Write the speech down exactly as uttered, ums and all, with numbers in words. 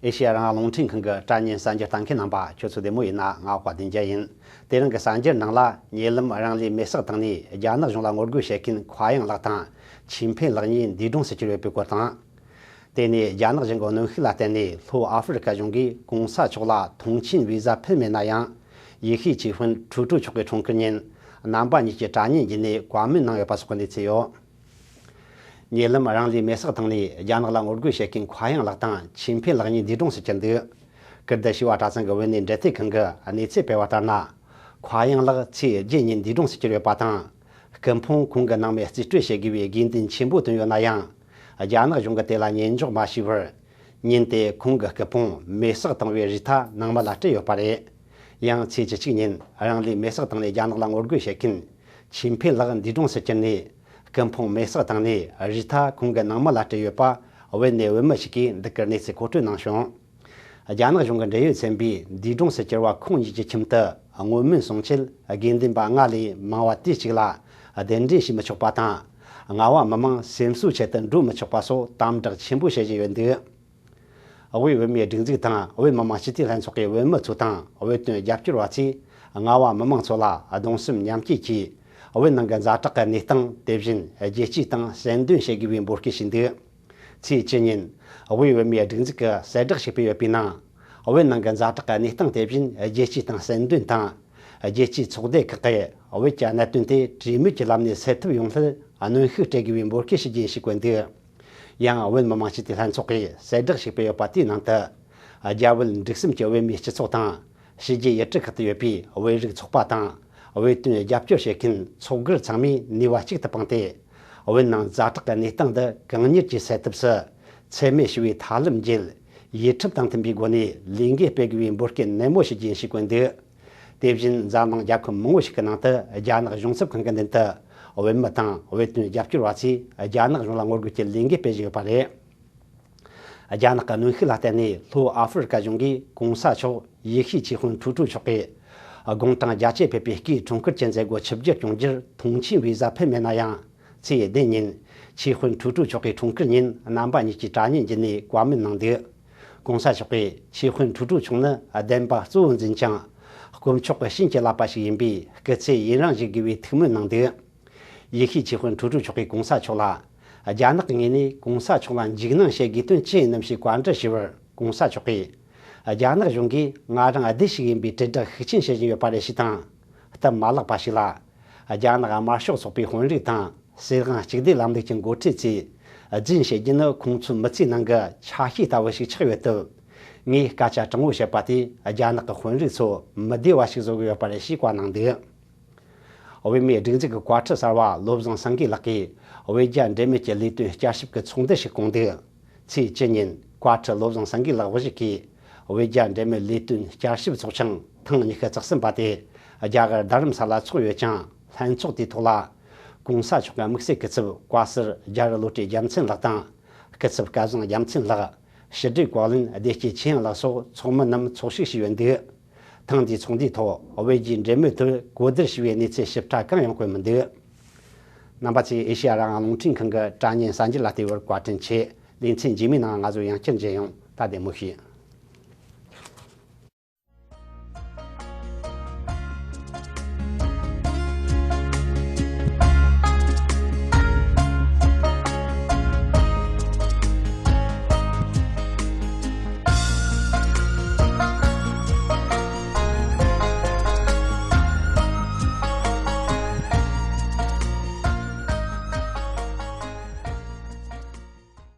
ཨེ་ཤེ་ཡ་རང་དབང་རླུང་འཕྲིན་ཁང་གི་དྲ་བརྙན་གསར་འགྱུར་ལྟ་མཁན་རྣམ་པ་ཁྱོད་ཚོ་བདེ་མོ་ཡིན་ན། ང་དཔལ་ལྡན་རྒྱལ་ཡིན། དེ་རིང་གི་གསར་འགྱུར་ནང་ལ། ཉེ་ལམ་རང་ལུས་མེར་སྲེག་བཏང་ནས་རྒྱ་ནག་གཞུང་ལ་ངོ་རྒོལ་བྱེད་མཁན་ཁ་ཡང་ལག་དང་ཆིན་ཕེན་ལག་གཉིས་འདས་གྲོངས་སུ་གྱུར་ཡོད་པའི་སྐོར་དང་། དེ་ནས་རྒྱ་ནག་གཞུང་གི་གནོན་ཤུགས་ལ་བརྟེན་ནས། ལྷོ་ཨ་ཧྥེ་རི་ཁ་གཞུང་གིས་གོང་ས་མཆོག་ལ་ཐོངས་མཆན་བི་ཟ་ཕུལ་མེད་ན་ཡང་། ཡེ་ཤུའི་ཆོས་དཔོན་ཁྲུའུ་ཀྲུའུ་མཆོག་གི་འཁྲུངས་སྐར་ཉིན། རྣམ་པ་གཉིས་ཀྱིས་དྲ་བརྙན་བརྒྱུད་ནས་བཀའ་མོལ་གནང་ཡོད་པ་སོགས་ཀྱི་གནས་ཚུལ་ཡོད། ཉེ་ལམ་རང་ལུས་མེར་སྲེག་བཏང་ནས་རྒྱ་ནག་ལ་ངོ་རྒོལ་བྱེད་མཁན་ཁ་ཡང་ལག་དང་ཆིན་ཕེན་ལག་གཉིས་འདས་གྲོངས་སུ་གྱུར་འདུག། ཀིརྟི་བྱིས་པ་གྲྭ་ཚང་གི་བོད་གནས་འབྲེལ་མཐུད་ཁང་གི་གནས་ཚུལ་སྤེལ་བ་ལྟར་ན། ཁ་ཡང་ལག་ཚེས་བརྒྱད་ཉིན་འདས་གྲོངས་སུ་གྱུར་ཡོད་པ་དང་། སྐུ་ཕུང་ཁོང་གི་ནང་མི་རྩིས་སྤྲོད་བྱེད་དགོས་པའི་དགོས་འདུན་ཆེན་པོ་བཏོན་ཡོད་ན་ཡང་། རྒྱ་ནག་གཞུང་གིས་དེ་ལ་ཉན་འཇོག་མ་བྱས་པར། ཉིན་དེ་ཁོང་གི་སྐུ་ཕུང་མེར་སྲེག་བཏང་བའི་རུས་ཐལ་ནང་མི་ལ་སྤྲད་ཡོད་པ་རེད། ཡང་ཚེས་བཅུ་གཅིག་ཉིན་རང་ལུས་མེར་སྲེག་བཏང་ནས་རྒྱ་ནག་ལ་ངོ་རྒོལ་བྱེད་མཁན་ཆིན་ཕེ་ལགས་འདས་གྲོངས་སུ་གྱུར་ནས། སྐུ་ཕུང་མེར་སྲེག་བཏང་ནས་རུས་ཐལ་ཁོང་གི་ནང་མི་ལ་སྤྲད་ཡོད་པ། བོད་ནས་བོད་མི་ཞིག་གིས་འདི་གར་གནས་ཚུལ་མཁོ་སྤྲོད་གནང་བྱུང་། རྒྱ་ནག་གཞུང་གི་འབྲེལ་ཡོད་ཚན་པས་འདས་གྲོངས་སུ་གྱུར་བ་ཁོང་གཉིས་ཀྱི་ཁྱིམ་དུ་བསྔོ་སྨོན་གསུང་ཆེད་དགེ་འདུན་པ་ལྔ་ལས་མང་བ་དུས་གཅིག་ལ་གདན་འདྲེན་བྱེད་མི་ཆོག་པ་དང་། རྔ་བ་མི་མང་སེམས་གསོའི་ཆེད་དུ་འགྲོ་མི་ཆོག་པ་སོགས་དམ་དྲག་ཆེན་པོ་བྱེད་བཞིན་ཡོད་འདུག། དབུས་བོད་མིའི་སྒྲིག་འཛུགས་དང་བོད་མི་མང་སྤྱི་འཐུས་ལྷན་ཚོགས་ཀྱི་བོད་མི་ཚོ་དང་བོད་དོན་རྒྱབ་སྐྱོར་བ་ཚོས་རྔ་བ་མི་མང་ཚོ་ལ་གདུང་སེམས་མཉམ་སྐྱེད་ཀྱིས་བོད་ནང་གི་ཛ་དྲག་གི་གནས་སྟངས། དེ་བཞིན་རྒྱལ་སྤྱིའི་སྟེང་གསལ་འདོན་བྱེད་དགོས་པའི་འབོད་སྐུལ་ཞུས་འདུག། ཚེས་བཅུ་ཉིན་དབུས་བོད་མིའི་སྒྲིག་འཛུགས་ཀྱིས་གསལ་བསྒྲགས་ཤིག་སྤེལ་ཡོད་པའི་ནང་། བོད་ནང་གི་ཛ་དྲག་གི་གནས་སྟངས། དེ་བཞིན་རྒྱལ་སྤྱིའི་སྟེང་གསལ་འདོན་དང་། རྒྱལ་སྤྱིའི་ཚོགས་སྡེ་ཁག་གིས་བོད་ཀྱི་གནད་དོན་དེ་གྲོས་མོལ་གྱི་ལམ་ནས་སེལ་ཐབས་ཡོང་སླད་གནོན་ཤུགས་སྤྲད་དགོས་པའི་འབོད་སྐུལ་ཞུ་རྒྱུ་ཡིན་ཞེས་བཀོད་འདུག། ཡང་བོད་མི་མང་སྤྱི་འཐུས་ལྷན་ཚོགས་ཀྱིས་གསལ་བསྒྲགས་ཤིག་སྤེལ་ཡོད་པ་དེའི་ནང་དུ། རྒྱ་བོད་འབྲིག་གསུམ་གྱི་བོད་མིའི་སྤྱི་ཚོགས་དང་། ཕྱི་རྒྱལ་ཡུལ་གྲུ་ཁག་ཏུ་ཡོད་པའི་བོད་རིགས་ཚོགས་པ་དང་། བོད་དོན་རྒྱབ་སྐྱོར་བྱེད་མཁན་ཚོགས་སྒེར་ཚང་མས་ནུས་པ་གཅིག་ཏུ་སྤུངས་ཏེ། བོད་ནང་ཛ་དྲག་གི་གནས་སྟངས་འདི་གང་མྱུར་གྱིས་སེལ་ཐབས་སུ། འཚེ་མེད་ཞི་བའི་ཐབས་ལམ་བརྒྱུད། ཡིད་ཁྲིམས་དང་མཐུན་པའི་སྒོ་ནས་ལས་འགུལ་སྤེལ་དགོས་པའི་འབོད་སྐུལ་ནན་མོ་ཞུ་རྒྱུ་ཡིན་ཞེས་བཀོད་འདུག། དེ་བཞིན་འཛམ་གླིང་རྒྱལ་ཁབ་མང་བོ་ཞིག་གི་ནང་དུ་རྒྱ་ནག་གཞུང་ཚབ་ཁང་གི་མདུན་དུ་བོད་མི་དང་བོད་དོན་རྒྱབ་སྐྱོར་བ་ཚོས་རྒྱ་ནག་གཞུང་ལ་ངོ་རྒོལ་གྱི་ལས་འགུལ་སྤེལ་བཞིན་ཡོད་པ་རེད། རྒྱ་ནག་གི་གནོན་ཤུགས་ལ་བརྟེན་ནས་ལྷོ་ཨ་ཧྥེ་རི་ཀ་གཞུང་གིས་གོང་ས་མཆོག་ཡེ་ཤུའི་ཆོས་དཔོན་ཁྲུའུ་ཀྲུའུ་མཆོག་གིས་དགུང་གྲངས་བརྒྱད་ཅུ་ཕེབས་པའི་སྐུའི་འཁྲུངས་སྐར་གྱི་མཛད་སྒོ་ཆིབས་བསྒྱུར་སྐྱོང་རྒྱུར་ཐོངས་མཆན་བི་ཟ་ཕུལ་མེད་ན་ཡང་། ཚེས་བདུན་ཉིན་ཆོས་དཔོན་ཁྲུའུ་ཀྲུའུ་མཆོག་གི་འཁྲུངས་སྐར་ཉིན་རྣམ་པ་གཉིས་ཀྱིས་དྲ་བརྙན་བརྒྱུད་ནས་བཀའ་མོལ་གནང་འདུག། གོང་ས་མཆོག་གིས་ཆོས་དཔོན་ཁྲུའུ་ཀྲུའུ་མཆོག་ནི་བདེན་པ་གཙོ་བོ་འཛིན་ཅིང་། དཀོན་མཆོག་གི་བྱིན་གྱིས་བརླབས་པ་ཞིག་ཡིན་པས། སྐུ་ཚེ་ཡུན་རིང་བཞུགས་དགོས་པའི་ཐུགས་སྨོན་གནང་འདུག། ཡེ་ཤུའི་ཆོས་དཔོན་ཁྲུའུ་ཀྲུའུ་མཆོག་གིས་གོང་ས་མཆོག་ལ། རྒྱ་ནག་གི་ངོས་ནས་གོང་ས་མཆོག་ལ་འཇིགས་སྣང་བྱེད་དགོས་དོན་ཅི་ཡིན་ནམ་ཞེས་བཀའ་འདྲི་ཞུས་པར། གོང་ས་མཆོག་གིས། རྒྱ་ནག་གཞུང་གིས་ང་རང་སྡེ་ཞིག་ཡིན་པའི་དྲིལ་བསྒྲགས་ཤུགས་ཆེན་བྱེད་བཞིན་ཡོད་པ་རེད་ཞེས་དང་། སྟབས་མ་ལེགས་པ་ཞིག་ལ། རྒྱ་ནག་དམར་ཤོག་ཚོགས་པའི་དཔོན་རིགས་དང་། སྲིད་དབང་གཅིག་སྡུད་ལམ་ལུགས་ཀྱི་འགོ་ཁྲིད་ཚོས་རྫུན་བཤད་རྒྱུ་ནི་ཁོང་ཚོའི་མི་ཚེའི་ནང་གི་ཆ་ཤས་ལྟ་བུ་ཞིག་ཆགས་ཡོད་སྟབས། ངས་སྐད་ཆ་དྲང་བོ་བཤད་པ་དེས་རྒྱ་ནག་གི་དཔོན་རིགས་ཚོ་མི་བདེ་བ་ཞིག་བཟོ་གི་ཡོད་པ་རེད་ཞེས་བཀའ་གནང་འདུག། བོད་མིའི་སྒྲིག་འཛུགས་ཀྱི་བཀའ་ཁྲི་གསར་བ་བློ་བཟང་སེང་གེ་ལགས་ཀྱིས་བོད་རྒྱ་འབྲེལ་མོལ་གྱི་ལས་དོན་བསྐྱར་ཞིབ་ཀྱི་ཚོགས་འདུ་ཞིག་བསྐོངས་འདུག། ཚེས་བཅུ་ཉིན་བཀའ་ཁྲི་བློ་བཟང་སེང་གེ་ལགས་དབུ་བཞུགས་ཀྱིས་བོད་རྒྱ་འབྲེལ་མོལ་ལས་དོན་བསྐྱར་ཞིབ་ཚོགས་ཆུང་ཐེངས་ཉི་ཤུ་རྩ་གསུམ་པ་དེ་རྒྱ་གར་རྡ་རམ་ས་ལ་འཚོགས་ཡོད་ཅིང་། ལྷན་ཚོགས་དེའི་ཐོག་ལ་གོང་ས་མཆོག་གི་དམིགས་བསལ་སྐུ་ཚབ་བཀའ་ཟུར་རྒྱ་རི་བློ་གྲོས་རྒྱལ་མཚན་ལགས་དང་། སྐུ་ཚབ་སྐལ་བཟང་རྒྱལ་མཚན་ལགས། ཕྱི་དྲིལ་བཀའ་བློན་བདེ་སྐྱིད་ཆོས་དབྱིངས་ལགས་སོགས་ཚོགས་མི་རྣམས་ཚོགས་ཞུགས་བྱས་ཡོད་འདུག། ཐེངས་འདིའི་ཚོགས་འདུའི་ཐོག་བོད་རྒྱའི་འབྲེལ་མོལ་ཐད་གོ་བསྡུར་བྱས་པའི་གནས་ཚུལ་ཞིབ་ཕྲ་གང་ཡང་བཀོད་མི་འདུག། རྣམ་པ་ཚོས་ཨེ་ཤེ་ཡ་རང་དབང་རླུང་འཕྲིན་ཁང་གི་དྲ་བརྙན་གསར་འགྱུར་ལ་བལྟས་པར་བཀའ་དྲིན་ཆེ། ལེ་ཚན་རྗེས་མའི་ནང་ང་ཚོ་ཡང་བསྐྱར་མཇལ་ཡོང་། ད་བདེ་མོ་བྱོས།